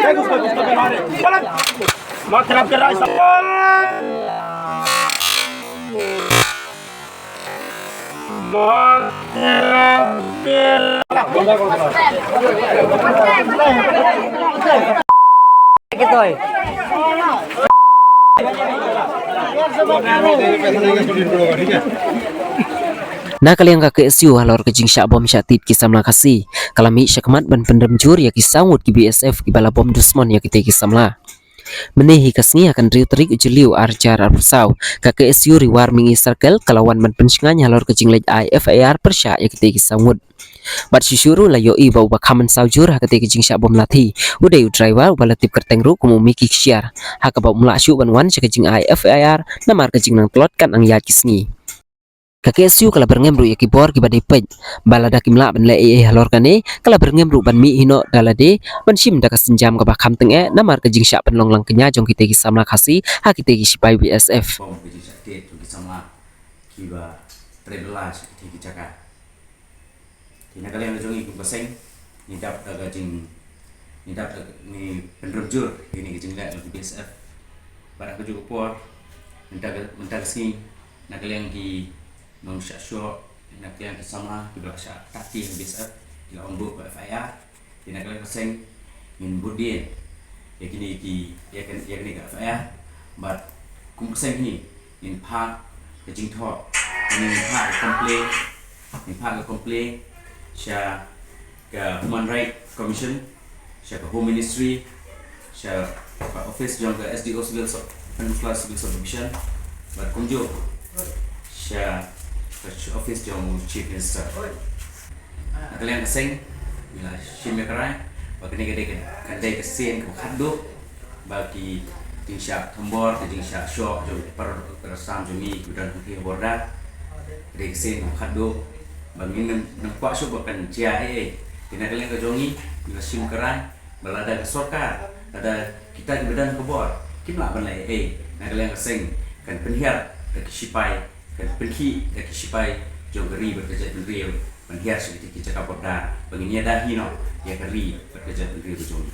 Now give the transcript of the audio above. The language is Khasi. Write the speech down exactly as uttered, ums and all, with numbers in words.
Na ka liang ka K S U halor ka jingshah bom shah tied ki samla Khasi ka la mih shakhmat ban pynrem jur ïa ki saw ngut ki B S F kiba la bom dusmon ïa kitei ki samla. Mynne hi ka sngi ha ka hynriew tarik u Jylliew ar hajar arphew saw, ka K S U Ri War Mihngi Circle ka la wan ban pynshngaiñ halor ka jingleit ai F I R pyrshah ïa kitei ki saw ngut. Bad shuh shuh ruh la ïohi ba uba kham mynsaw jur ha katei ka jingshah bom lathi u dei u driver uba la tip kyrteng ruh kum u Mickey Kshiar, ha kaba um lah shuh ban wan sha ka jingai F I R namar ka jingnang tlot kan nang ïaid ki sngi. Ka K S U ka la byrngem ruh ïa ki bor kiba dei peit ba lada kim lah ban leh ei ei halor kane, ka la byrngem ruh ban mih hi noh da lade ban shim da ka sienjam kaba kham tyngeh namar ka jingshah pynlong lang kñia jong kitei ki samla Khasi ha kitei ki shipai B S F. Bom ka jingshah tied jong ki samla kiba trei bylla sha kitei ki jaka. Te na ka liang ka jong ngi kum ka seng ngi dap da ka jing, ngi dap da, ngi pynrem jur ïa kine ki jingleh jong ki B S F. Bad ha kajuh ka por mynta ka, mynta ka sngi na ka liang ki nongshah shoh, na ka liang ki samla kiba la shah takti ha ka B S F ki la ong buh ka F I R. Te na ka liang ka seng ngin bud dien ïa kine ki, ïa kane, ïa kane ka F I R. Bad kum ka seng hi ngin phah ka jingthoh, ngin phah ka complain, ngin phah ka complain sha ka Human Rights Commission, sha ka Home Ministry, sha ka office jong ka S D O Civil Sub, Pynbusla Civil Subdivision, bad kumjuh sha ka office jong u Chief Minister. Na ka liang ka seng ngi la shim ïa ka rai ba kane ka dei ka, ka dei ka sien kaba khatduh ba ki jingshah thombor, ki jingshah shoh jong ki para, para sam jong ngi kiba don hangthie ha border. Ka dei ka sien kaba khatduh ba ngin nym, nym kwah shuh ba kan jia ei ei. Te na ka liang ka jong ngi ngi la shim ka rai ba lada ka sorkar, lada kita kiba don ha ka bor kim lah ban leh ei ei, na ka liang ka seng kan pynhiar da ki shipai, kan pynkhih da ki shipai jong ka ri bad ka jaitbynriew ban hiar sha kita ki jaka border ba ngin ïada hi noh ïa ka ri bad ka jaitbynriew ka jong ngi.